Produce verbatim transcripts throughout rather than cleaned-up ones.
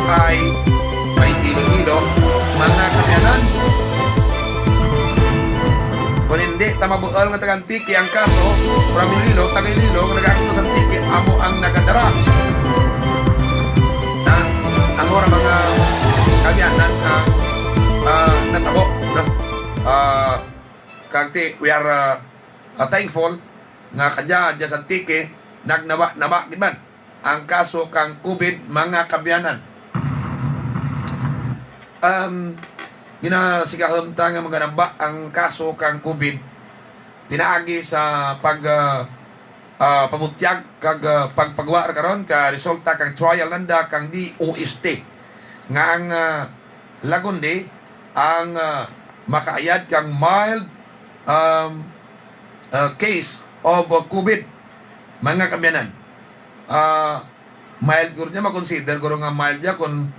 ay may Iloilo, mga kaabyanan. Kung hindi ta mabuol nga taga Antique ang kaso, from Iloilo, taga Iloilo, nga nag-aagto sa Antique, amo ang nagadara. Na, amo ra, mga kaabyanan, ang, ah, natabo, no? Ah, kag ti, we are, ah, ah, thankful nga kadya, dya sa Antique, nagnaba-naba gid man ang kaso kang COVID, mga kaabyanan. Um, ginasigahom ta nga maganaba ang kaso kang COVID pinaagi sa pag, ah, ah, pabutyag kag, ah, pagpagwa ra karon ka resulta kang trial nanda kang D O S T nga ang, ah, Lagundi ang, ah, makaayad kang mild, um, ah, case of, ah, COVID, mga kaabyanan. Ah, mild guro niya, makonsider guro nga mild niya kung,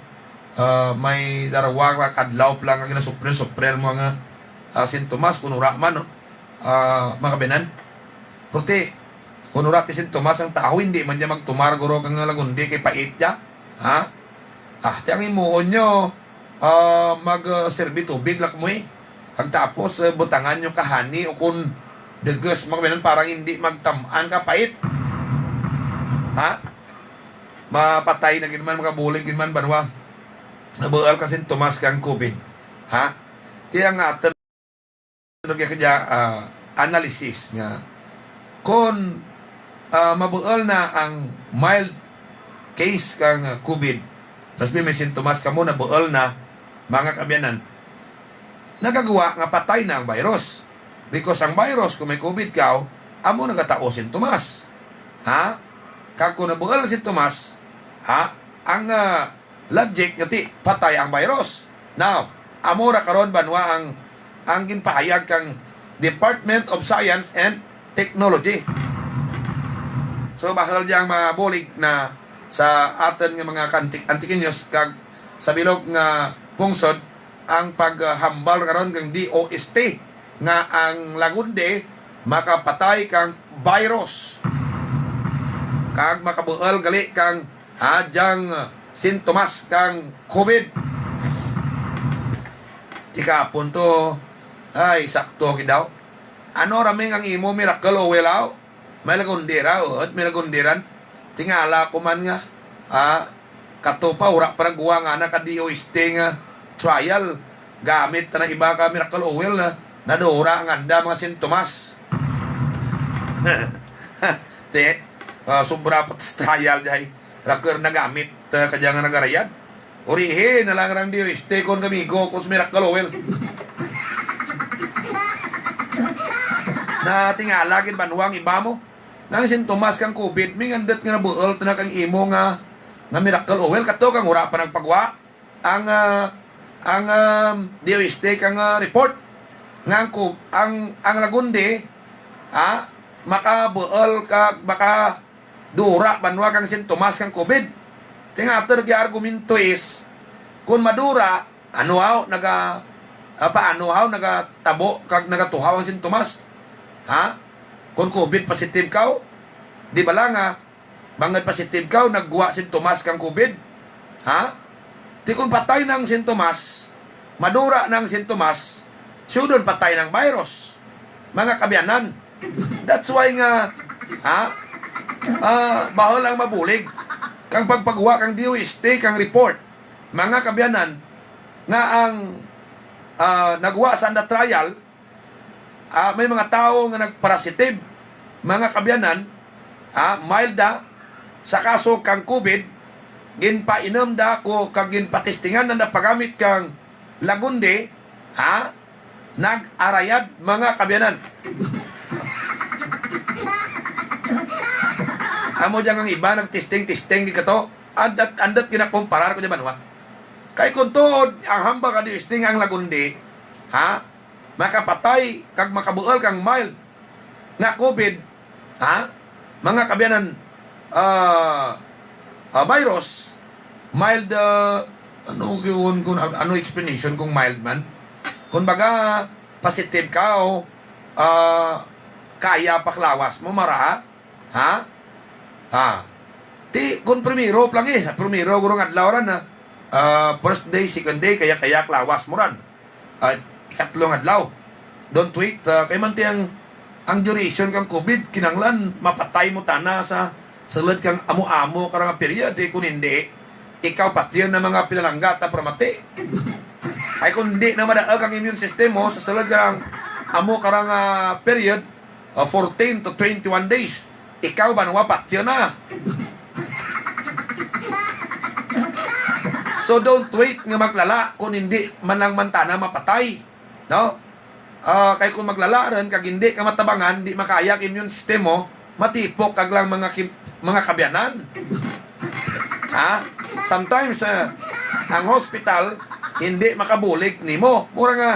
ah, may darwa ka adlaw pa lang nga ginasuprir-suprir mo nga, ah, sintomas, kung wala man, no? Ah, mga kaabyanan. Purti, kung wala ti sintomas ang tawo, hindi man niya magtumar guro kang Lagundi kay pait niya. Ha? Ah, ti ang himuon nyo, ah, mag, ah, serbi tubig lang mo eh. Pagtapos, ah, butangan nyo kahani o kung deges, mga kaabyanan, parang hindi magtam-an ka pait. Ha? Mapatay na gid man, makabulig gid man, banwa. Nabual ka sintomas kang COVID. Ha? Kaya nga, lagi ka dya, ah, analysis nga kung, ah, mabuol na ang mild case kang, ah, COVID, tas may, may sintomas kamo, nabuol na, mga kaabyanan, nagagawa nga patay na ang virus. Because ang virus, kung may COVID ka, amo nagatao sintomas. Ha? Kag kung nabuol ang sintomas, ha? Ang, ah, logic nga ti patay ang virus. Now, amo ra karon, banwa, ang, ang ginpahayag kang Department of Science and Technology. So, bahal diyang mabulig na sa aton nga mga kantik-, Antiqueños kag sa bilog nga pungsod ang paghambal karon kang D O S T nga ang Lagundi makapatay kang virus kag makabuol gali kang adyang sintomas kang COVID. Tikapon to, ay, sakto gid daw. Ano ra man ang imo miracle oil, aw? May Lagundi ra, oh, at may Lagundi ran. Tingala ko man nga, ah, kato pa, wala pa nagwa nga na ka D O S T nga trial. Gamit na iba ka miracle oil na nadura ang anda mga sintomas. Te, ah, sobra pa sa trial, diay. Raker nagamit, ah, kadya nga nagarayad. Urihi na lang rang D O S T kon kamigo ko sa miracle oil. Natingala gid banwa ang iba mo. Nang sintomas kang COVID, may ngandat nga nabuol na kang imo nga, nga miracle oil. Kato kang wala pa nagpagwa ang, ah, ang, ah, D O S T kang, ah, report. Nga ang, ku-, ang, ang Lagundi, ah, makabuol ka, maka dura banwa kang sintomas kang COVID. Ti ang ato nag-argumento is, kung madura, ano haw naga-, ah, paano haw nagatabo kag nagatuhaw ang sintomas? Ha? Kung COVID positive ka, di bala nga, bangod positive ka, nagwa sintomas kang COVID? Ha? Ti kung patay na ang sintomas, madura na ang sintomas, sudon patay ng virus. Mga kaabyanan, that's why nga, ha? Ah, bahal ang mabulig kang pagpagwa kang D O S T kang report, mga kaabyanan, nga ang, ah, nagwa sa anda trial, ah, may mga tawo nga nagparasitive, mga kaabyanan, ha, mild da sa kaso kang COVID, ginpainom da ko kag ginpatistingan na napagamit kang Lagundi, ha, nag-arayad, mga kaabyanan. Amo dyan ang iba nagtesting-testing di kato. Andat, andat ginakumparar ko dyan, banwa. Kay kung tuod, ang hambal ka di testing ang Lagundi, ha? Makapatay kag makabuol kang mild nga COVID, ha? Mga kaabyanan, ah, ah, virus, mild, ah, ano yun, kung ano explanation kung mild man? Kung baga, positive ka o, ah, kaya paklawas mo, mara, ha? Ha? Ha? Ti, kung primero pa lang eh, primero gurong adlaw ran, ha? Ah, first day, second day, kaya-kaya lawas mo ran. Ah, ikatlong adlaw. Don't wait, ah, kay man ti ang, ang duration kang COVID, kinahanglan mapatay mo tana sa sulod kang amo-amo ka nga period, eh, kung hindi, ikaw pati na mga pinalangga ta pramati. Ay, kung hindi na madaag ang immune system mo sa sulod kang amo ka nga period, ah, fourteen to twenty-one days, ikaw banwa patyon na. So don't wait nga maglala kung hindi man lang man tana mapatay, no? Ah, kay kung maglala rin kag hindi ka matabangan, di makaya ang immune system mo, matipok kag lang mga kim-, mga kabyanan. Ha? Sometimes, ah, ang hospital hindi makabulig nimo. Mura nga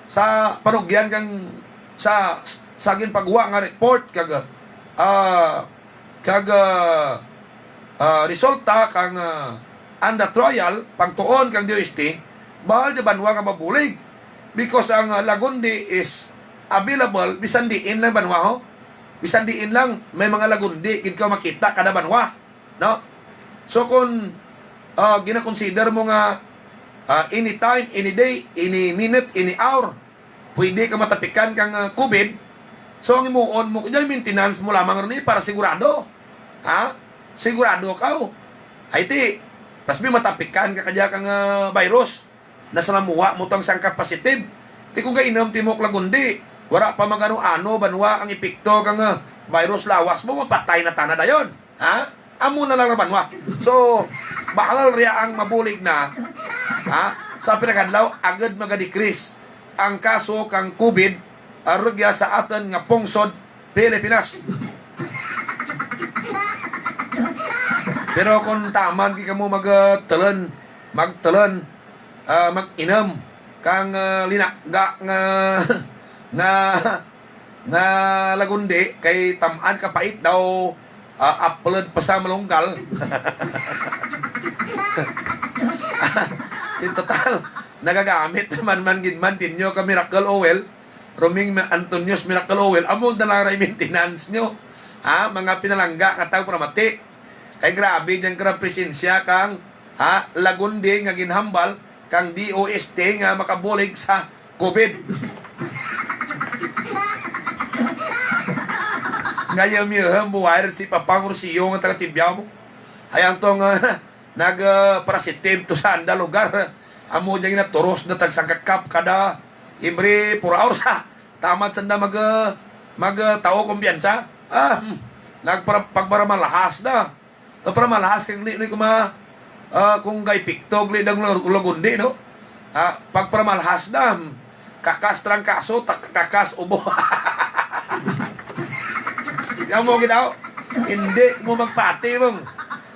sa parugyan kang sa, sa ginpagwa nga report kag, ah, kag, ah, ah, resulta kang, ah, under trial, pagtuon kang D O S T, bahal di banwa nga mabulig. Because ang, ah, Lagundi is available bisan diin lang banwa, ho. Bisan diin lang may mga Lagundi gid ka makita kada banwa, no? So kung, ah, gina-consider mo nga, ah, anytime, any day, any minute, any hour, pwede ka matapikan kang, ah, COVID. So ang imuon mo, kaya maintenance mo lamang rin, eh, para sigurado. Ha? Sigurado ka, oh. Ay, ti, tas may matapikan ka kaya kang, ah, virus. Nasalamuha mo tang sangka positive. Ti kung gainom ti mo og Lagundi, wala pa magano-ano banwa ang epekto kang, ah, virus lawas mo, mapatay na tana dayon. Ha? Amo na lang ra banwa. So, bahal riya ang mabulig na, ha? Sa pinakadlaw, agad maga-decrease ang kaso kang COVID, ah, rugya sa aton nga pungsod, Pilipinas. Pero kung taman gid kamo magtalon, magtalon, ah, mag-inom kang, ah, linaga nga, nga, nga Lagundi, kay tam-an ka pait daw, ah, apple pa sa malunggal. Di total, nagagamit naman man gid man tinyo ka miracle oil. Roming Ma-, Antonio's Miracle Oil, amo na lang ra maintenance nyo. Ha, mga pinalangga nga tagpamati. Kay grabe dyan ka presensya kang, ha, Lagundi nga ginhambal kang D O S T nga makabulig sa COVID. Ngayon, yun, buhay si Papang Rosio nga taga Tibiao mo. Ay, ang tong, ah, nag, ah, positive to sa anda lugar. Amo dyan ginaturos na tag sangka cup kada every four hours, ha. Tamat sanda mag, ah, mag, ah, tao kumpiyansa. Ah, hmm. Nagpara-, pagparamalahas na. Pagparamalahas kag ni, ni kuma, ah, kung gay piktog ni dang Lag-, Lagundi, no? Ah, pagparamalahas na. Hmm. Kakas trangkaso, tak-, kakas ubo. Amo gid daw. Hindi mo magpati, mong.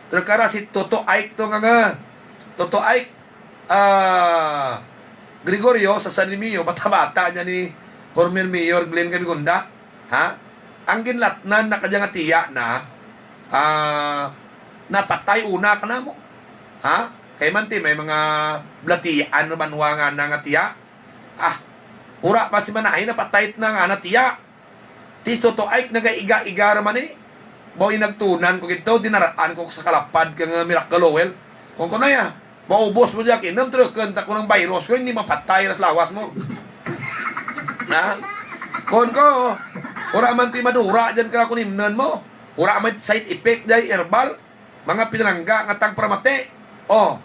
Pero kara si Toto Ike to nga nga. Toto Ike, ah, Gregorio sa San Remigio, bata-bata niya ni former Mayor Glenn Cabigunda. Ha? Ang ginlatnan na kanya nga tiya na, ah, napatay una ka na mo. Ha? Kay man ti, may mga blatian na banwa nga na nga tiya. Ah, ura pa si Manahi, napatay na nga na tiya. Ti Toto Ike nagaiga-iga ra man eh. Baw inagtunan ko gito, dinaraan ko sa kalapad ka nga Miracle Oil. Kung ko na ya, maubos mo diya, kinam trukan ta ko ng virus ko, hindi mapatay ras lawas mo. Ha? Kon ko, ura man ti madura dyan ka kunimnan mo. Ura man side effect day herbal. Mga pinalangga nga tagpramati. Oh,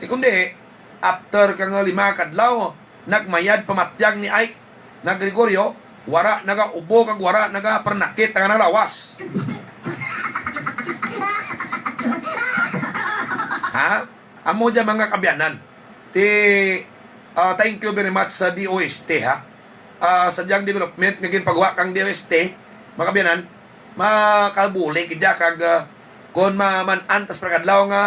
di kundi, after ka nga lima kadlaw, nagmayad pamatyag ni Ike nga Gregorio, wara nagaubo kag wara nagaparnakit ang nalawas. Ha? Amo dyan, mga kabyanan. Ti, ah, thank you very much sa D O S T, ha? Ah, sa diyang development nga ginpagawa kang D O S T, mga kabyanan, makabulig gid ya kag, ah, kon ma-, man-an tas pagkadlaw nga,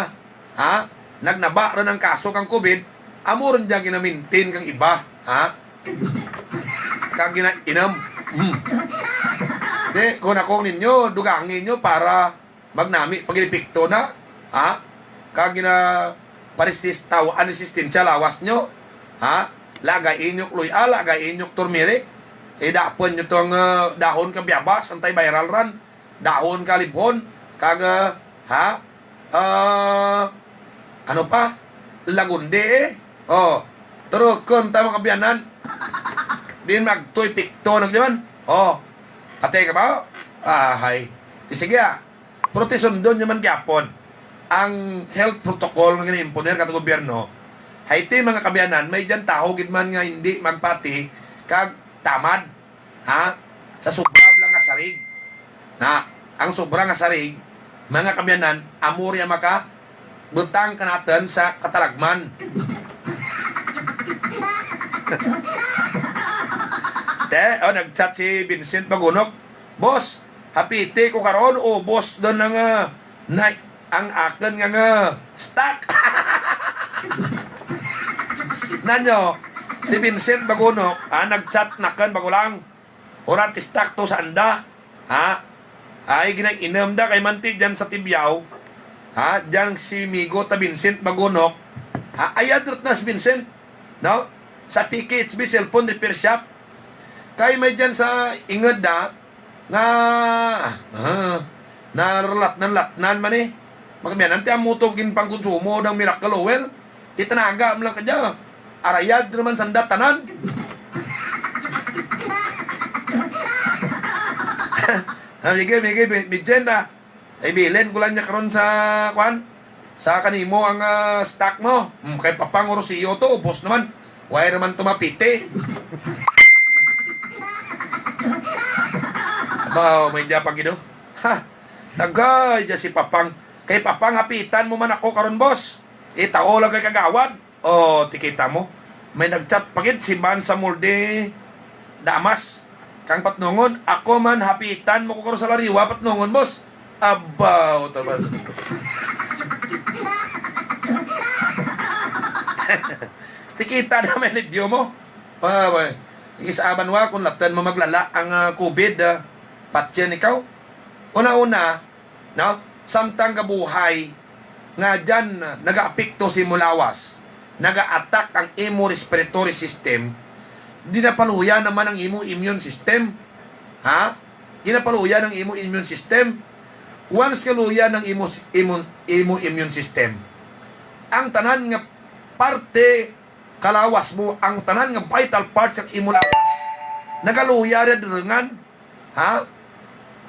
ha, nagnaba ra ng kaso kang COVID, amo rin diyang ginamintin kang iba, ha? Kag gina-, inam. Hmm. Di, kung ako ninyo, dugangi nyo para magnami pag-epekto na, ha? Kag gina paristis tawaan resistensya lawas nyo, ha? Lagay inyok luy-a, lagay inyok turmeric. Idapon nyo tong, ah, dahon ka biyabas, antiviral ran. Dahon ka libhon, kag, ah, ha? Ah, ano pa? Lagundi, eh. Oh, turukon ta, mga kaabyanan. Din magtoy pikto na diyan. Oh, atay ka ba? Ahay. Di sige, ah. Pero ti sundon niya man gyapon ang health protocol nga gina-imponer kato gobyerno. Haiti, mga kaabyanan, may dyan taho gid man nga hindi magpati kag tamad, ha? Sa sobra lang nga sarig. Ha? Ang sobra nga sarig, mga kaabyanan, amo rin ang maka butang ka natin sa katalagman. Te, oh, nag-chat si Vincent Bagunok. "Boss, hapiti ko karon, ubos doon ang, ah, na, ang akin nga, nga stock." Nanyo, si Vincent Bagunok, ah, nag-chat nakan bago lang. Oran ti stock to sa anda. Ha? Ay, ginag-inom da kay manti dyan sa Tibiao. Ha? Dyan si Migo ta Vincent Bagunok. Ha? Ay, adrot na si Vincent. No? Sa P K H B cellphone repair shop. Kay may dyan sa ingod na nga, ah, naralatnan-latnan man eh. Makamiyanan ti amo to ginpangkonsumo ng miracle oil. Itanaga mo lang ka dyan. Arayad naman sanda tanan. Ah, migay, migay, bi-, bidyan na. Ay, bilin ko lang niya karon sa, kwan? Sa kanimo ang, ah, stock mo. Hmm, kay Papang Rosio to, ubos naman. Why naman tumapiti? Abaw, may diya pa gido. Ha? Nagay diya si Papang. Kay Papang, hapitan mo man ako karon, boss. Itao lang kay kagawad. Oh, ti kita mo. May nag-chat pa gid si Ban sa Molde Damas. Kang Patnongon, ako man, hapitan mo ko karon sa Lariwa, Patnongon, boss. Abaw, tabas. Ti kita na may libyo mo. Ah, bay. Isaaban wa kung latan mo maglala ang, ah, covid, ah, patyan ikaw. Una-una, no? Samtang gabuhay nga dyan, ah, nagaapekto sa imo lawas, naga-attack ang imo respiratory system, ginapaluya naman ang imo immune system. Ha? Ginapaluya ang imo immune system. Once kaluya ang imo, imo, imo immune system, ang tanan nga parte kalawas mo, ang tanan nga vital parts sa imo lawas, nagaluya ra durangan. Ha?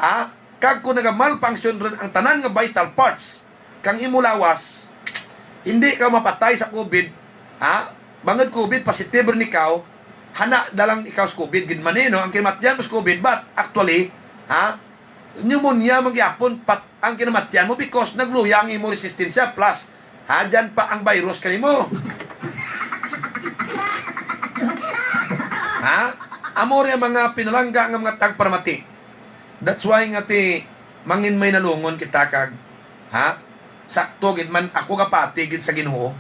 Ha? Kag kung naga-malfunction rin ang tanan nga vital parts kang imo lawas, hindi ka mapatay sa covid, ha? Bangod covid positive rin ikaw, hana na lang ikaw sa covid gid man eh, no? Ang kinamatian mo sa covid, but actually, ha? Pneumonia man gyapon pat ang kinamatian mo because nagluya ang imo resistensya, plus hadyan pa ang virus kanimo. Ha? Amo rin ang mga pinalangga nga mga tagparamati. That's why nga ti mangin may nalungon kita kag, ha? Sakto gid man ako gapati gid sa Ginoo.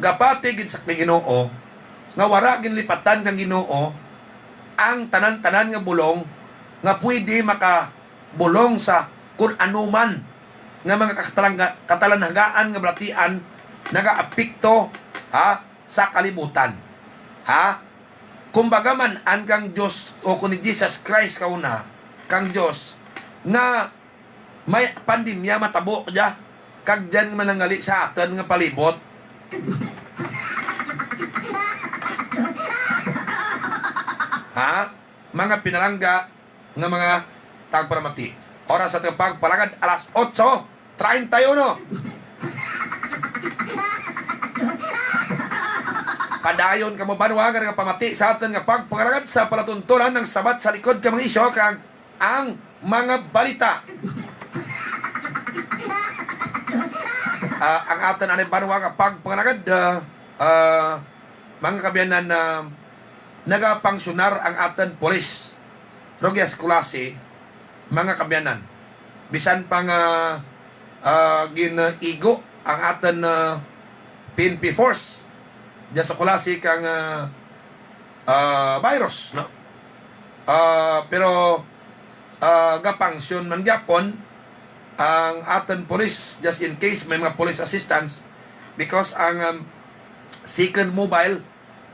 Gapati gid sa Ginoo nga wara ginlipatan kang Ginoo ang tanan-tanan nga bulong nga pwede makabulong sa kun ano man nga mga katalangga-, katalanhagaan nga balatian nagaapekto, ha, sa kalibutan. Ha? Kumbaga man, an kang Dios o kun ni Jesus Christ kauna, kang Dios, nga may pandemya matabo dya, kag dyan manangali sa aton nga palibot. Ha? Mga pinalangga nga mga tagparamati. Oras sa aton pagpalagad, alas otso treinta y uno. Padayon kamo banwa nga nagapamati sa aton nga pagpangalagad sa palatuntunan ng sabat sa likod ka mga isyo kag ang mga balita. Ah, ang aton anay banwa nga pagpangalagad, ah, ah, mga kaabyanan, na nagapangsunar ang aton pulis. Pero gyas Culasi, mga kaabyanan, bisan pa nga, ah, gin-igo ang aton, ah, P N P force dyan sa Culasi kang, ah, ah, virus, no? Ah, pero, ah, gapangsyon man gyapon ang aton police, just in case may mga police assistance, because ang, um, second mobile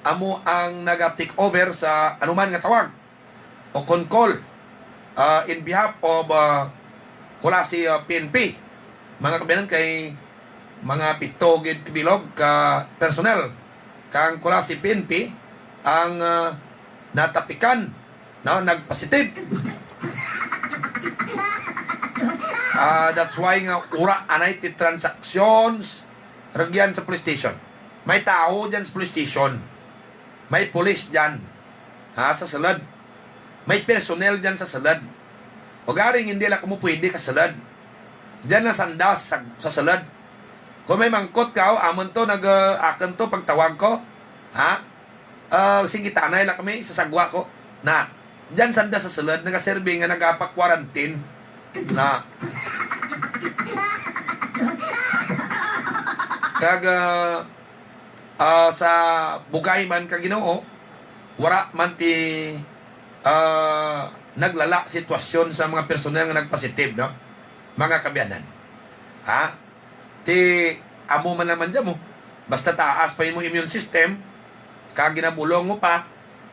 amo ang naga-take over sa anuman nga tawag o kon call, ah, in behalf of, ah, Culasi, ah, P N P. Mga kaabyanan, kay mga pito gid kabilog ka personnel kang Culasi P N P ang, ah, natapikan, no, nagpositive. Ah, that's why nga wara anay ti transactions rugyan sa police station. May tawo dyan sa police station. May pulis dyan, ha, sa sulod. May personnel dyan sa sulod. Ugaring hindi lang kamo pwede ka sulod. Dyan lang sanda sa, sa sulod. Kung may mangkot ka, "O, amon to, nag, ah, akon to, pagtawag ko." Ha? Ah, sige, tanay lang kami, sasagwa ko. Na, dyan sanda sa sulod, nagaserbi nga nagapa-quarantine. Na. Kag, ah, ah, sa bugay man ka Ginoo, wara man ti, ah, naglala sitwasyon sa mga personal nga nagpositive, no? Mga kabiyanan. Ha? Ti amo man naman dyan mo. Basta taas pa imo immune system, kag ginabulong mo pa,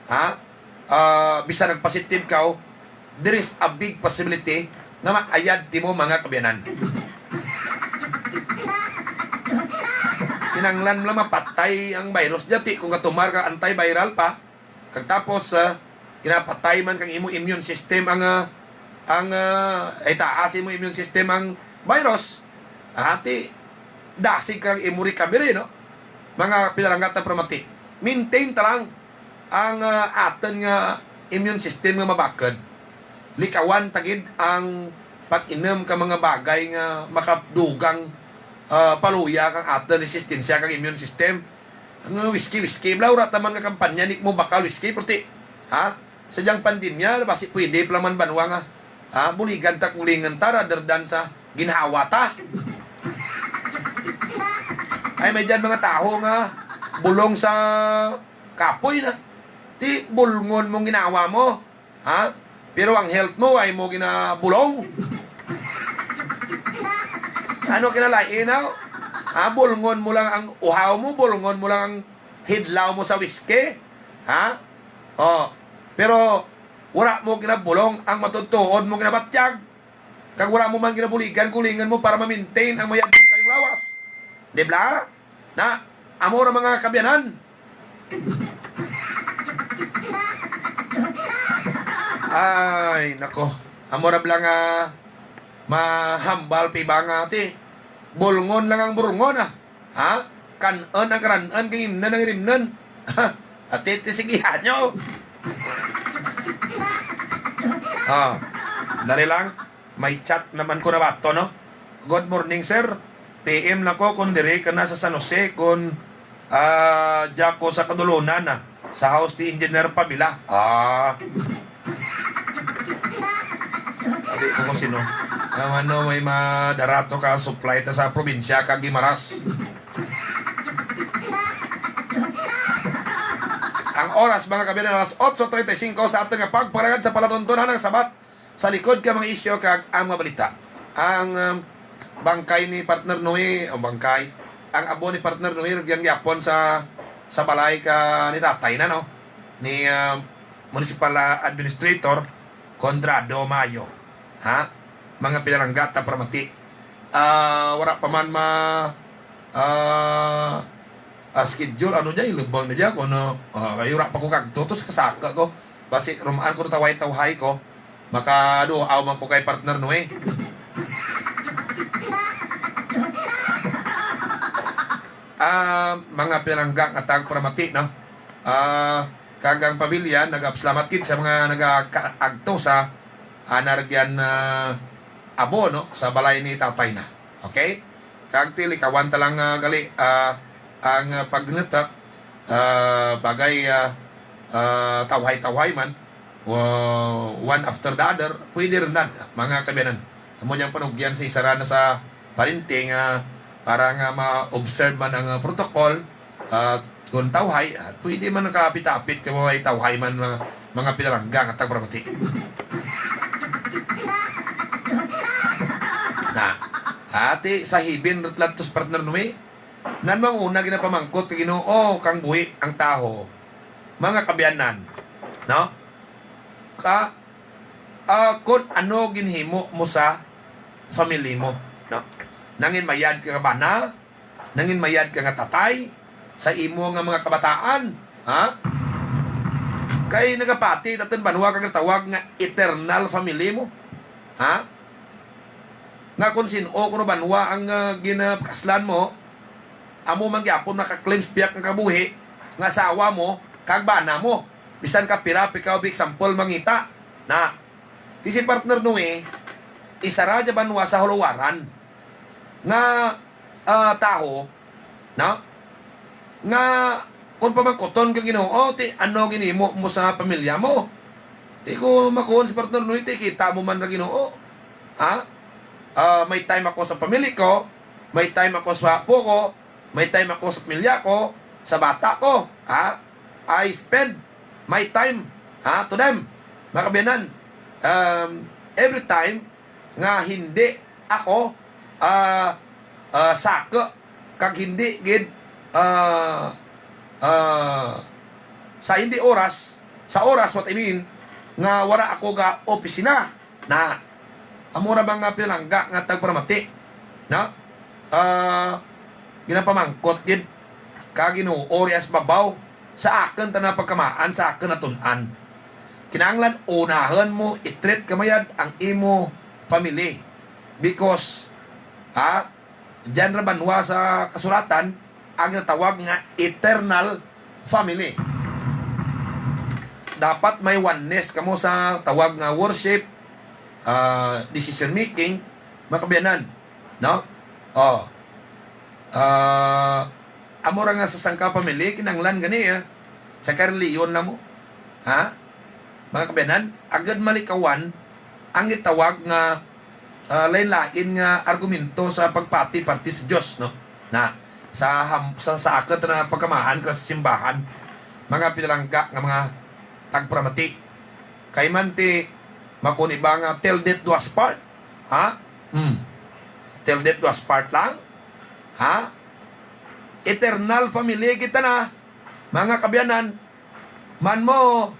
ha? Ah, bisan nagpositive ka, oh, there is a big possibility nga maayad timo, mga kabiyanan. Kinanglan mo lang mapatay ang virus dyan, ti kung gatumar ka antiviral pa, kag tapos, ah, ginapatay man kang imo immune system ang, ah, ang, ah, ay taas imo immune system ang virus, ati dasig kang imo recovery, no? Mga pinalanggat na pramati, maintain ta lang ang, ah, aton nga immune system nga mabakod. Likawan ta gid ang pag-inom ka mga bagay nga makadugang, ah, paluya kang aton resistensya kang immune system. Ang whisky, whisky, bla, wala ta man nga kampanya, di mo bakal whisky, puti. Ha? Sa diyang pandemya, basi pwede pa man banwa nga, ha? Buligan ta, kulingan ta, rather than sa ginhawa ta. Ay, may dyan mga tawo nga bulong sa kapoy na. Ti bulngon mong ginawa mo. Ha? Pero ang health mo, ay mo ginabulong. Ano kinalain, ha? Ha? Bulngon mo lang ang uhaw mo, bulngon mo lang ang hidlaw mo sa whisky. Ha? Oh. Pero wala mo ginabulong ang matutuod mo ginabatyag. Kag wala mo man ginabuligan, kulingan mo para ma-maintain ang mayadtong kayong lawas. Di ba? Na, amo ra mga kabiyanan. Ay, nako. Amo ra bala nga mahambal pa iba nga, ati. Bulngon lang ang burungon, ah. Ha? Kan-on ang karan-on, kay imnon ang rimnon. Ati, ti sige, hanyo. Ah, dali lang. May chat naman ko na bato, no? "Good morning, sir. P M lang ko kung diri ka na sa San Jose, kung, ah, diya ko sa Kadulunan, ah, sa house ni Engineer Pabila." Ah. Sabi ko kung sino. Ang ano, may madarato ka supply ta sa probinsya ka Guimaras. Ang oras, mga kabiyanan, alas otso treinta y cinco sa aton nga pagparagad sa palatuntunan ng Sabat. Sa likod ka mga isyu kag ang mga balita. Ang, um, bangkay ni Partner Noe, o bangkay, ang abo ni Partner Noe, nagyan gyapon sa, sa balay ka ni tatay na, no? Ni, um, Municipal, ah, Administrator Conrado Mayo. Ha? Mga pinalanggat na pramati. Ah, wala pa man ma, ah, ah, schedule, ano dyan, ilubang na dyan, kung ano, ah, kayo wala pa ko kagto, to sa kasaka ko. Basi, rumaan ko, tawhay-tawhay ko. Makaduaw man ko kay Partner Noe. Ah, mga pinangga nga tagparamati, no? Ah, kag ang pamilya, nagapasalamat gid sa mga nagaagto sa anaragyan, ah, abo, no? Sa balay ni tatay na. Okay? Kag ti likawan ta lang, ah, gali, ah, ang, ah, pagnutak, ah, bagay, ah, ah, tawhay-tawhay man, o one after the other, pwede rin na, mga kabiyanan. Amo niyang panugyan sa isara na sa parente nga para nga ma-observe man ang, ah, protocol, ah, kung tawhay, ah, pwede man nakapit-apit ka mga tawhay man, mga, mga pinalangga nga tagparamati. Na, ati sa hibin, rutlatos partner numi, nan mga una ginapamangkot ka Ginoo kang buhi ang taho. Mga kabiyanan, no? Ka, ah, kung ano ginhimo mo sa family mo, no? Nangin mayad ka ba na? Nanginmayad ka nga tatay sa imo nga mga kabataan, ha? Kay nagapati ta tun banwa kag tawag nga eternal family mo, ha? Nga kung sin-o kuno banwa ang, ah, ginapakaslan mo, amo man gyapon maka-claim sa pihak nga kabuhi nga asawa mo kag bana mo, bisan ka pira pa ikaw, bi example, mangita na. Ti si partner Noe, isa ra dya banwa sa huluwaran nga, ah, tawo, no? Nga kung pamangkuton ka Ginoo, ti ano ginimo mo sa pamilya mo? Ti ko makuon si partner Noe, ti kita mo man ra Ginoo. Ha? Ah, may time ako sa pamilya ko, may time ako sa apo ko, may time ako sa pamilya ko, sa bata ko, ha? I spend my time, ha, to them. Mga kaabyanan, um, every time nga hindi ako, ah, ah, saka kag hindi gid, ah, ah, sa hindi oras, sa oras, what I mean, nga wala ako ga opisina. Na, amo ra mga pinalangga nga tagparamati, no? Ah, ginapamangkot gid ka Ginoo ria sa babaw, sa akon tana pagkamaan, sa akon natun-an. Kinahanglan unahon mo i-treat ka mayad ang imo family. Because, ha, diyan ra banwa sa kasulatan, ang ginatawag nga eternal family. Dapat may oneness kamo sa tawag nga worship, ah, decision making, mga kaabyanan, no? Oh. Ah, amo ra nga sa sangka family, kinahanglan gani, ah, sa kareliyon na mo. Ha? Mga kaabyanan, agud malikawan ang gitawag nga, ah, lain-lain nga argumento sa pagpati parte sa Dios, no? Na, sa ham-, sa, sa akon na pagkamaan ka sa simbahan, mga pinalangga nga mga tagparamati. Kay man ti, makuni ba nga till death do us part? Ha? Hmm. Till death do us part lang? Ha? Eternal family kita na, mga kaabyanan. Man mo,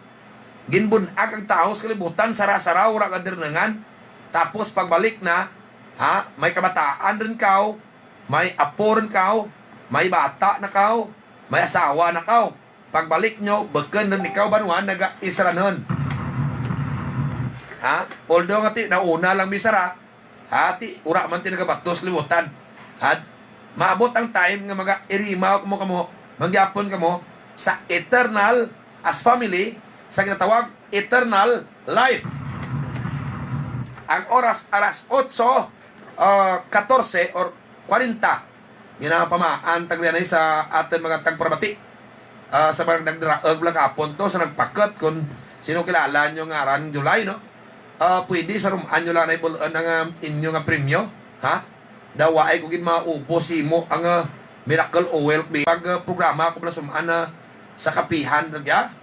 ginbun-ag ang tawo sa kalibutan, sara-sara, wala ka dirnangan. Tapos pagbalik na, ha, may kabataan rin kaw, may apo rin kaw, may bata na kaw, may asawa na kaw. Pagbalik nyo, bukon rin ikaw, banwa, naga-isranon. Ha? Although nga ti, nauna lang bisara, ha, ti, ura man ti nagabatos libutan. Ha? Maabot ang time nga maga-irimaw kamo, kamo, mangyapon kamo sa eternal as family, sa ginatawag eternal life. Ang oras, alas otso, ah, katorse or kwarenta. Ginapamaan tagbianay sa aton mga tagparamati. Ah, sa mga nagdaraog lang kapon to, sa nagpakot, kung sino kilala nyo nga aran July, no? Ah, pwede sa rumaan nyo lang na ibulon ang, ah, inyo nga premyo, ha? Daw waay ko gid maubos himo ang, ah, miracle oil, bi-, pag, ah, programa ko pala sumaan na sa kapihan, nagya?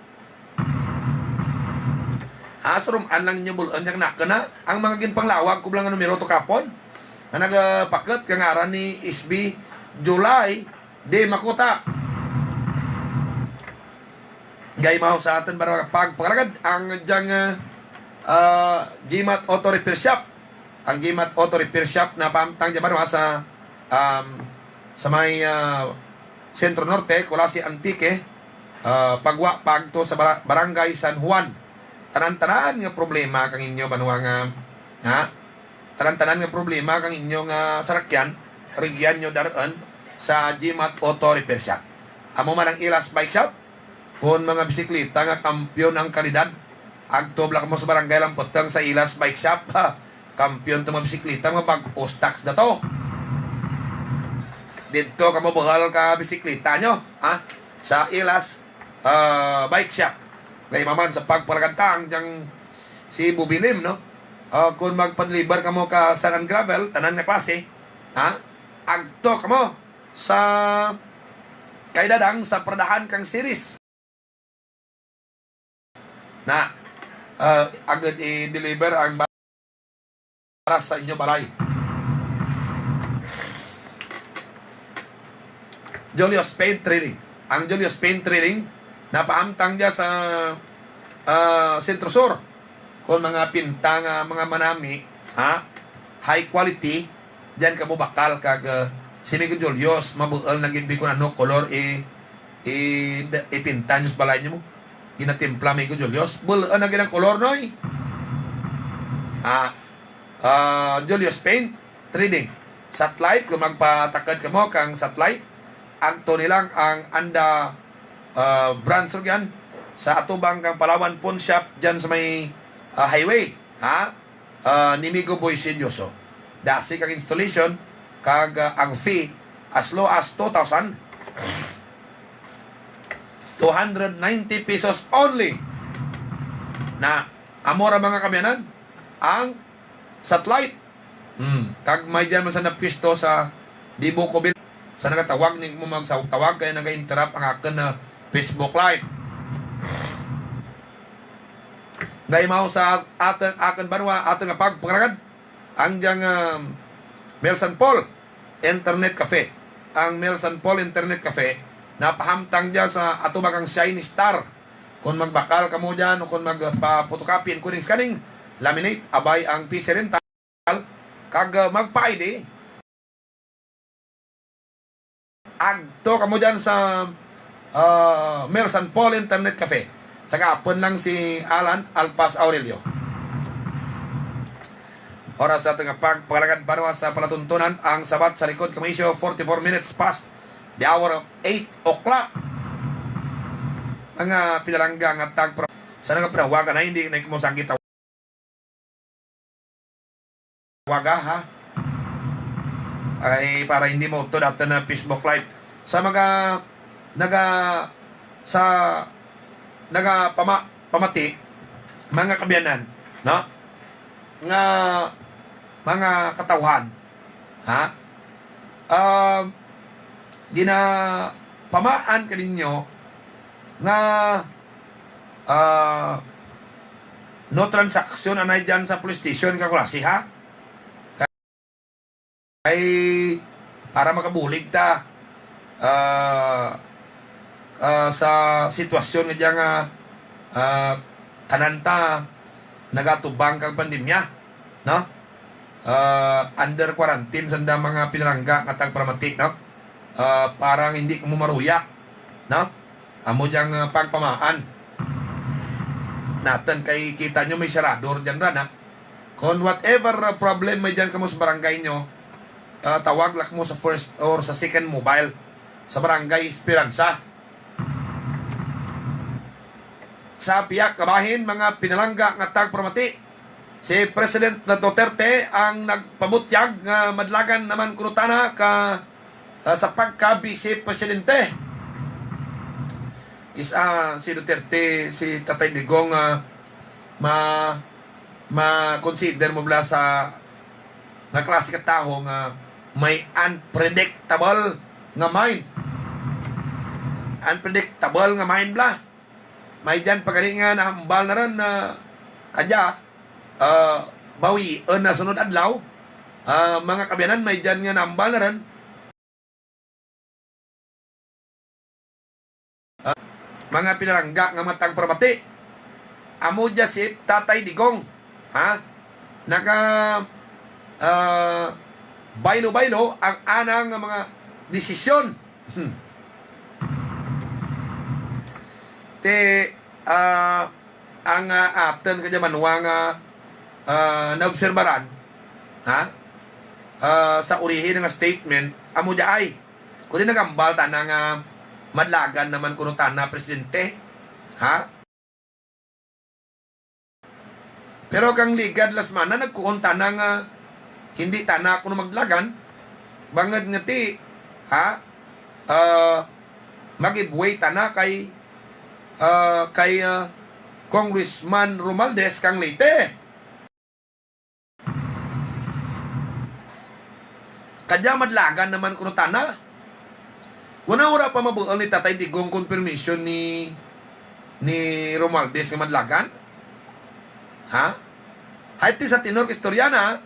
Ha, suruman lang ninyo bul-on yang nakon na ang mga ginpanglawag ko lang nga numero to kapon. Nga nagapakot ka ngaran ni S B July, di makuta. Gay mao sa aton para pagpakalagad ang diyang, ah, ah, G-Mat Auto Repair Shop. Ang G-Mat Auto Repair Shop na paamtang dyan, ano, sa, um, sa may, ah, Centro Norte, Culasi, Antique, ah, pagwa, pagto sa bara-, Barangay San Juan. Tanan-tanan nga problema kang inyo, banwa nga, ha? Tanan-tanan nga problema kang inyo nga sarakyan, rigyan nyo daron sa G-Mat Auto Repair Shop. Amo man ang Ilas Bike Shop, Kon mga bisikleta nga kampiyon ang kalidad, agto bala kamo sa Barangay Lamputang sa Ilas Bike Shop. Ha, kampiyon to mga bisikleta, mga bag-o stocks na to. Didto kamo buhal ka bisikleta nyo, ha? Sa Ilas, ah, Bike Shop. Kay maman sa pagpalagantang diyang si Bubilim, no? Ah, kung magpa-deliver kamo ka sand and gravel, tanan nga klase, ha? Agto kamo sa kay Dadang sa Pradahan kang Series. Na, ah, agad i-deliver ang ba-, para sa inyo balay. Julius Paint Trading. Ang Julius Paint Trading, napaamtang dya sa, ah, Centro Sur. Kung mga pinta nga mga manami, ha? High quality, dyan kamo bakal kag, ah, Si Migo Julius, mabuol na gid bi kung ano kolor i, i, ipinta niyo sa balay niyo mo. Ginatimpla, Migo Julius. Buol na gid ang kolor, noy. Ah, ah, Julius Paint Trading. Satellite, kung magpatakad kamo kang satellite, agto nilang ang anda, ah, branch ro yan sa atubang kang Palawan Pawn Shop dyan sa may, ah, highway. Ha? Ah, ni Migo Boy Sidioso. Dasi kag installation, kag, ah, ang fee as low as two thousand, two hundred ninety pesos only. Na, amo ra, mga kaabyanan, ang satellite. Hmm. Kag may dyan man sa napwisto sa Dibuco Bil-, sa nagatawag ni mo magsawag-tawag kay naga-interrupt ang akon na Facebook Live. Nga imaw sa atong, akon banwa, atong nga pagpangalagad, ang diyang, um, Mel San Paul Internet Cafe. Ang Mel San Paul Internet Cafe, napahamtang dyan sa atubang kang Shiny Star. Kung magbakal kamo dyan o kung magpa-photocopy, encoding, scanning, laminate, abay ang P C Rental, kag, uh, magpa-I D. Agto kamo dyan sa, uh, Mel San Paul Internet Cafe. Sa kahapon lang si Alan Alpas Aurelio. Oras sa ating pagpangalagad banwa sa palatuntunan, ang sabat sa likod kamo isyo, forty-four minutes past the hour of eight o'clock. Mga pinalangga nga tagpro-, sa nagapinawagan na hindi na mo sa gitaw. Waga, ha? Ay, para hindi mo to dati na Facebook Live. Sa mga naga-, sa nagapama-, pamati, mga kaabyanan, no? Nga mga katawhan, ha? Um, ginapamaan kaninyo nga, ah, no transaction anay dyan sa police station ka klase, ha? Kay para makabulig ta, ah, ah, sa sitwasyon nga dyan nga, ah, tanan ta nagatubang kag pandemya, no? Ah, under quarantine sanda mga pinalangga nga tagparamati, no? Ah, parang hindi ko maruya, no? Amo diyang, ah, pagpamaan natin kay kita nyo may serador dyan ran, ha? Kung whatever, ah, problem may dyan kamo sa barangay nyo, ah, tawag lang mo sa first or sa second mobile sa Barangay Esperanza. Sa pihak nga bahin, mga pinalangga nga tagparamati, si President Duterte ang nagpabutyag nga madlagan naman kuno tana ka, ah, sa pagka-Vice Presidente. Is, ah, si Duterte, si Tatay Digong, ah, ma-, ma-consider mo bala sa nga klase ka tawo nga may unpredictable nga mind. Unpredictable nga mind bala. May dyan pa gani nga nahambal na rin na adya, ah, bawion na sunod adlaw. Ah, mga kaabyanan, may dyan nga nahambal na rin. Ah, mga pinalangga nga mga tagparamati, amo dya si Tatay Digong, ha? Naga, ah, baylo-baylo ang anang nga mga desisyon. Hmm. Ti, ah, ang, ah, aton kadya banwa nga, ah, naobserbaran, ha? Ah, sa urihi nga statement, amo dya ay, kundi nagambal tana nga madlagan naman kuno tana, Presidente, ha? Pero kang Ligad Lasmana nagkuon tana nga hindi tana kuno maglagan, bangod nga ti, ha? Ah, mag-giveaway tana kay, ah, kay, ah, Congressman Romualdez kang Leyte. Kadya madlagan naman kuno tana. Wala, wala pa mabuol ni Tatay Digong confirmation ni, ni Romualdez nga madlagan. Ha? Hay ti sa tenor ka istorya na,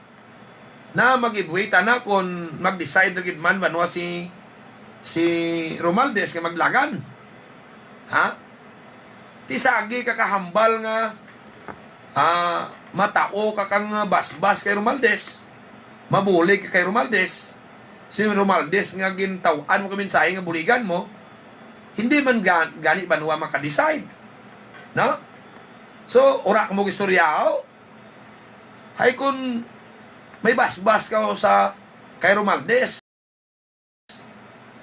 na mag-giveaway tana kung mag-decide na gid man banwa si, si Romualdez nga maglagan. Ha? Ti sagi ka kahambal nga, ah, matao ka kang basbas kay Romualdez, mabulig ka kay Romualdez, si Romualdez nga gintaw-an mo ka mensahe nga buligan mo, hindi man ga-, gani banwa maka-decide. No? So, ura ka mo istorya, oh. Hay kun may basbas ka sa kay Romualdez.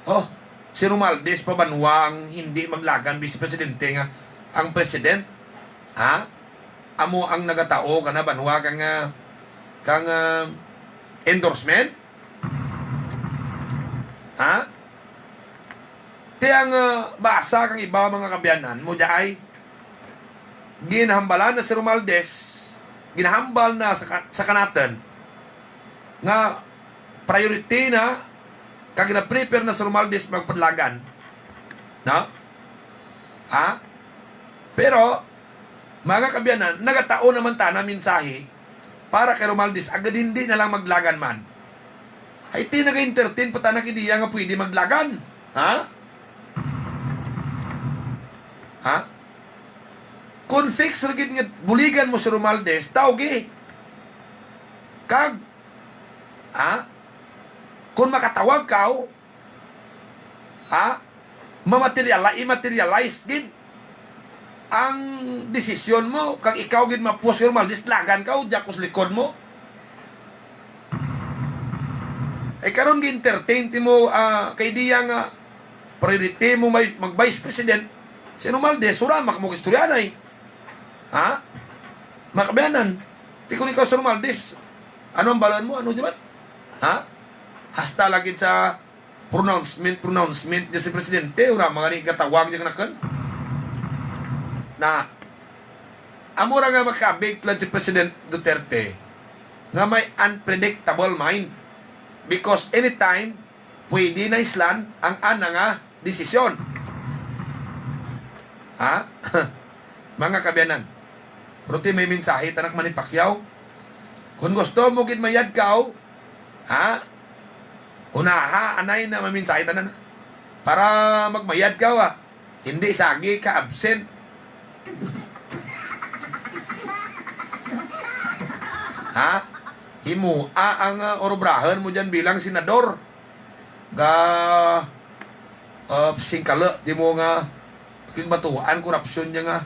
Oh, si Romualdez pa banwa ang hindi maglagan, Vice Presidente, nga ang president, ha? Amo ang nagatao kana banwa kang, ah, kang, ah, endorsement? Ha? Ti ang, ah, basa kang iba, mga kaabyanan mo, diay ginhambalan na si Romualdez, ginahambal na sa ka-, sa kanatun nga priority na, kag gina-prepare na si Romualdez magpadlagan. No? Ha? Pero, mga kaabyanan, nagatao naman ta na mensahe para kay Romualdez, agud hindi na lang maglagan man. Ay, ti naga-entertain pa ta na kay diya nga pwede maglagan. Ha? Ha? Kung fix ra gid nga buligan mo si Romualdez, tawgi. Kag, ha? Kung makatawag ka, ha? Mamaterialize, i-materialize gid ang desisyon mo, kag ikaw gid mapos kay Romualdez, lagan ka, o diya ko sa likod mo. Ay, karon gi-entertain ti mo, ah, kay diya nga priority mo may mag-vice president, si Romualdez, sura mak mo istoryanay. Ha? Makabianan. Ti kung ikaw si Romualdez, ano ang balan mo? Ano di ba? Ha? Hasta lagi sa pronouncement, pronouncement niya si Presidente, ura mga ni gatawag niya kanakun. Na, amo ra nga makabig lang si President Duterte nga may unpredictable mind. Because anytime, pwede na islan ang ana nga desisyon. Ha? Mga kabianan, pero ti may mensahe tanak Manny Pacquiao. Kung gusto mo gid mayad ka, ha? Unaha, anay na maminsahe tanan. Para magmayad ka, ha? Hindi sagi ka absent. Ha? Himoa ang, ah, urubrahan mo dyan bilang senador. Ga, ah, singkala, di mo nga, kigbatuan, korupsyon niya nga.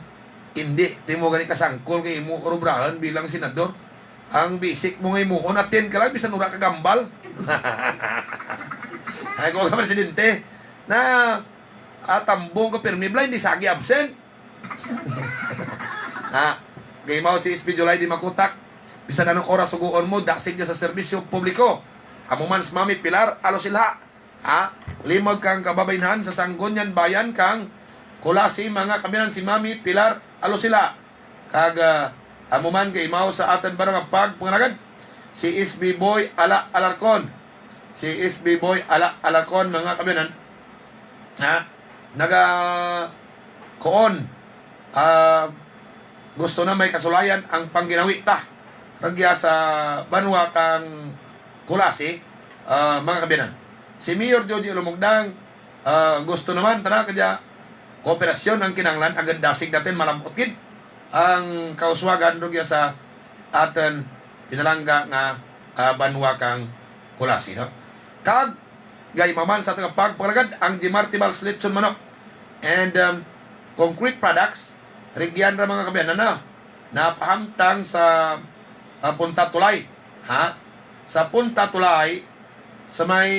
Hindi, di mo gani kasangkol kay imo urubrahan bilang senador. Ang basic mo nga himuon, attend ka lang, bisan wala ka gambal. Ay, ko ka presidente, na, ah, tambong ka pirmi, blind, di sagi absent. Ha? Gaimaw si S P July di makutak. Bisan anong oras suguon mo, dasig niya sa serbisyo publiko. Amo man si Mami Pilar Alosila. Ha? Limog kang kababainhan sa Sangguniang Bayan kang Culasi, mga kabianan, si Mami Pilar Alosila. Kag, ah, amo man gaimaw sa aton baro nga pagpangalagad, si S B Boy Ala Alarcon. Si S B Boy Ala Alarcon, mga kabianan. Ha? Naga, kuon, ah, gusto na may kasulayan ang pangginawi ta rugya sa banwa kang Culasi, ah, mga kabianan. Si Mayor Joji Lumugdang, ah, gusto naman, tana kadya, kooperasyon ang kinahanglan, agad dasig natin, malabot gid ang kauswagan rugya sa aton pinalangga nga, ah, banwa kang Culasi, no? Kag gaimaw man sa aton nga pagpangalagad ang Jimar Tibals Lechon Manok and, um, Concrete Products, rugyan ra, mga kabianan, na napahamtang sa, ah, Punta Tulay, ha? Sa Punta Tulay, sa may,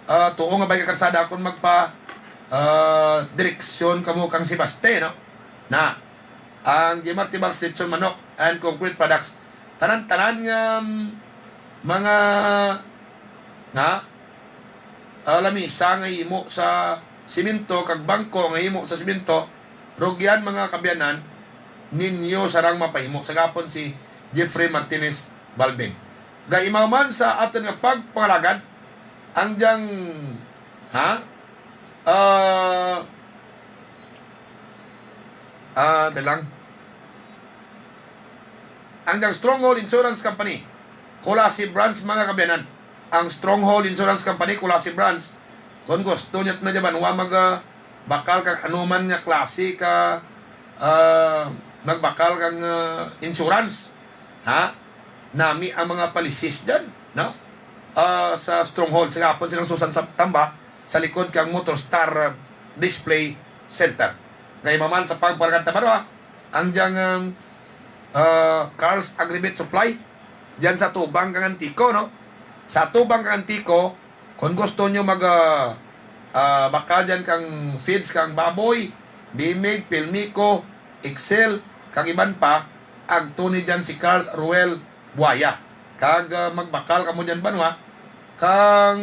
ah, tuo nga bay ka karsada, kung magpa, ah, direksyon kamo kang Sebaste, no? Na, ang Jimar Tibals Lechon Manok and Concrete Products, tanan-tanan nga, mm, mga, nga, ah, lamisa nga himo sa simento kag bangko nga himo sa simento, rugyan, mga kabianan, ninyo sarang mapahimo. Sa gapon si Jeffrey Martinez Balbin. Gaimaw man sa aton nga pagpangalagad, ang diyang, ha? Ah, ah, dalang. Ang diyang Stronghold Insurance Company, Culasi Branch, mga kabianan. Ang Stronghold Insurance Company, Culasi Branch. Kung gusto niya na dyan, wa mag, ah, bakal kang anuman nga klase ka, ah, magbakal kang, ah, insurance. Ha? Nami ang mga policies dyan, no? ah, sa Stronghold. Sa gahapon silang susan sa tamba sa likod kang Motor Star, ah, Display Center. Kay maman sa pagpalagad ta, baro, ah, ang diyang, um, ah, Carl's Agribit Supply, diyan sa tubang kang Antico, no? Sa tubang kang Antico, kung gusto nyo mag, ah, ah, bakal dyan kang feeds kang baboy, bimig, pilmiko, Excel, kag iban pa, agto ni dyan si Carl Ruel Buaya. Kag, ah, magbakal kamo dyan, banwa. Kang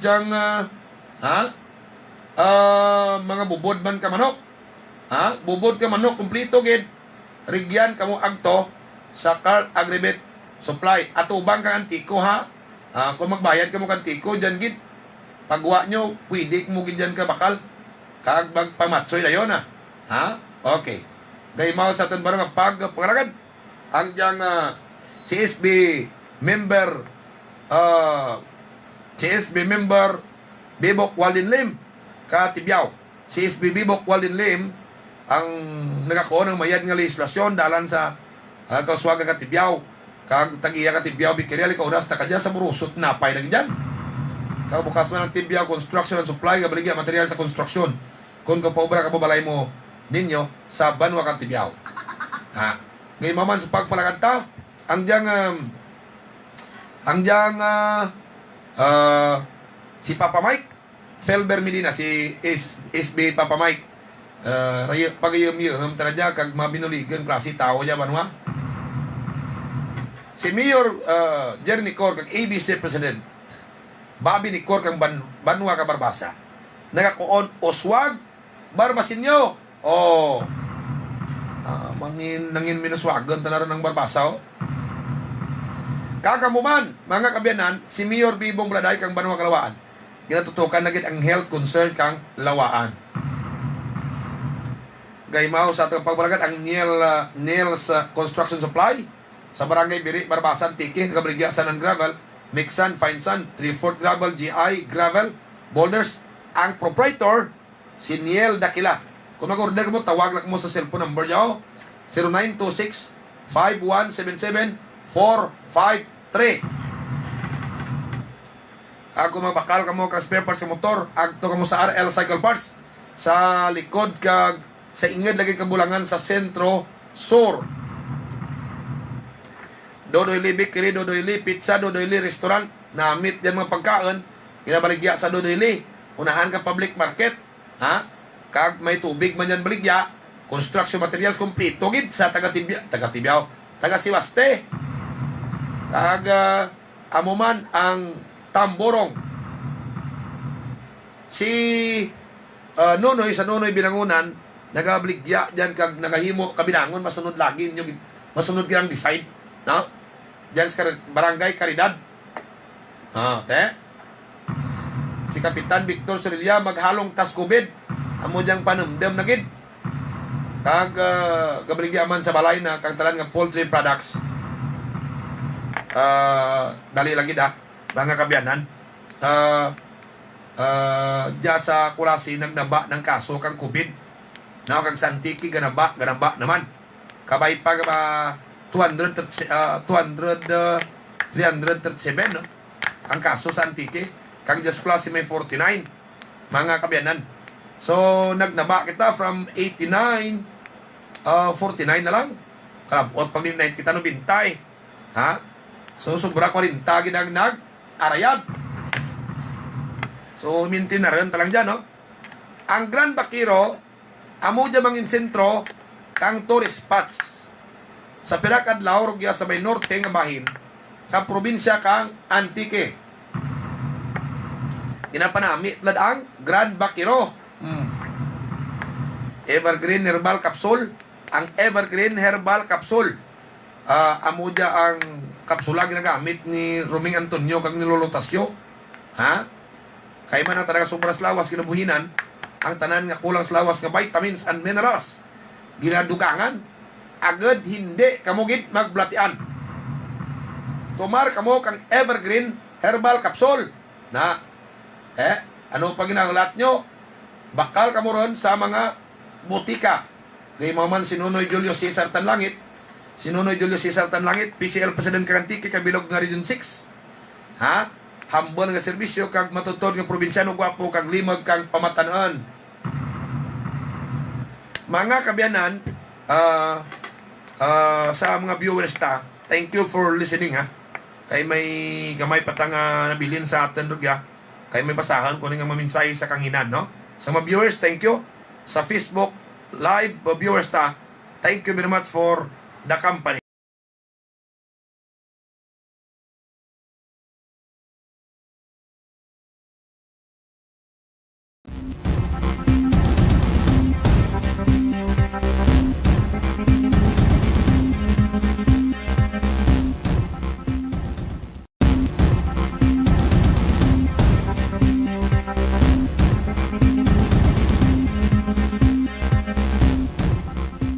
dyan, ah, ha? Ah, mga bubod man ka manok. Ha? Bubod ka manok, kumplito gid. Rigyan kamo agto sa Carl Agribit Supply. Atubang kang Antico, ha? Ah, kung magbayad kamo kang Antico, dyan gid. Pagwa nyo, pwede mo gid dyan ka bakal. Kag magpamatsoy dayon, ha? Ha? Okay. Gaimaw sa aton baro nga pagpangalagad. Ang diyang, ah, C S B member, ah, C S B member Bibok Walden Lim, ka Tibiao. C S B Bibok Walden Lim ang nagakuon ang mayad nga lehislasyon dalan sa, ah, kauswagan ka Tibiao. Kag tag-iya ka Tibiao, Bikirial, ikaw oras ta kadya sa Burusot, napay na gid dyan. Kag bukas man ang Tibiao Construction and Supply, gabaligya material sa konstruksyon. Kung kapaubra ka mo balay mo ninyo sa banwa kang Tibiao. Ha? Gaimaw man sa pagpalagad ta, ang diyang, um, ang diyang, ah, ah, si Papa Mike, Felber Medina, si S-, S B Papa Mike, ah, rayo-, pagayum-yum, tara dya, kag mabinuligan klase tao dya, banwa. Si Mayor, ah, Jerry Nicor, kag A B C President, Bobby Nicor, kang ban-, banwa ka Barbaza, nagakuon uswag Barbasinyo. Oh. Ah, mangin-, nangin minuswagan ta na ron ang Barbaza, oh. Kag amo man, mga kaabyanan, si Mayor Bibong Baladay kang banwa ka Lawaan, ginatutokan na gid ang health concern kang Lawaan. Gaimaw sa atong pagpalagad ang Niel, ah, Niel's, ah, Construction Supply sa Barangay Biri, Barbaza, Antique, nagabaligya sand and gravel, mix sand, fine sand, three-fourth gravel, G I, gravel, boulders. Ang proprietor, si Niel Dakila. Kung mag-order mo, tawag lang mo sa cellphone number niya, oh. Zero nine two six, five one seven seven, four five three. Kag kung magbakal kamo ka spare parts sa motor, agto kamo sa R L Cycle Parts sa likod kag sa ingid lagi ka bulangan sa Sentro Sur. Dodoy Lee Bakery, Dodoy Lee Pizza, Dodoy Lee Restaurant, namit dyan mga pagkaon, ginabaligya sa Dodoy Lee, unahan ka public market, ha? Kag may tubig man dyan baligya, construction materials, kompleto gid sa taga Tibia-, taga Tibiao, taga Siwaste. Kag, ah, amo man ang Tamborong. Si, ah, Nonoy sa Nonoy Binangunan, nagabaligya dyan kag nagahimo kabinangon, masunod lagi ninyo gid, masunod gid ang design, no? Dyan sa Kar-, Barangay Caridad. Ah, te? Si Kapitan Victor Sorilla maghalong tas COVID. Amo diyang panumdum na gid. Kag, ah, gabaligya man sa balay na kang tanan nga poultry products. Ah, dali lang gid, ah, mga kaabyanan. Ah, ah, diya sa Culasi nagnaba ng kaso kang COVID. Now, kag sa Antique, ganaba, ganaba naman. Kabay pa, ah, two hundred, ah, two hundred, ah, three hundred thirty-seven, no? Ang kaso sa Antique. Kag diya sa Culasi may forty-nine, mga kaabyanan. So, nagnaba kita from eighty-nine, ah, forty-nine na lang. Kalabot pa, ninety kita, no, bintay. Ha? So, sobra kwarenta gid ang nag-arayad. So, mintin na rin talang dyan, no? Ang Grand Vaquero, amo dyan mangin sentro kang tourist spots sa pila ka adlaw rugya sa may norte nga bahin ka probinsya kang Antique. Ginapanami tulad ang Grand Vaquero. Hmm. Evergreen Herbal Capsule. Ang Evergreen Herbal Capsule. Ah, amo dya ang kapsula ginagamit ni Roming Antonio kag ni Lolo Tasyo. Ha? Kay man ang tanan nga sobra sa lawas kinabuhinan, ang tanan nga kulang sa lawas nga vitamins and minerals, ginadugangan, agud hindi kamo gid magbalatian. Tumar kamo kang Evergreen Herbal Capsule. Na, eh, ano pa ginahulat nyo? Bakal kamo ron sa mga butika. Gaimaw man si Nonoy Julio Cesar Tanlangit. Si Nonoy Julio Cesar Tanlangit, P C L President kang Antique, kabilog nga Region six. Ha? Humble nga serbisyo kag matuod nga probinsyano, gwapo kag limag kang pamatan-an. Mga kaabyanan, ah, ah, sa mga viewers ta, thank you for listening, ha. Kay may gamay pa ta nga nabilin sa aton rugya. Kay may basahan ko ni nga maminsahe sa kanginan, no? Sa mga viewers, thank you. Sa Facebook live, uh, viewers ta, thank you very much for the company.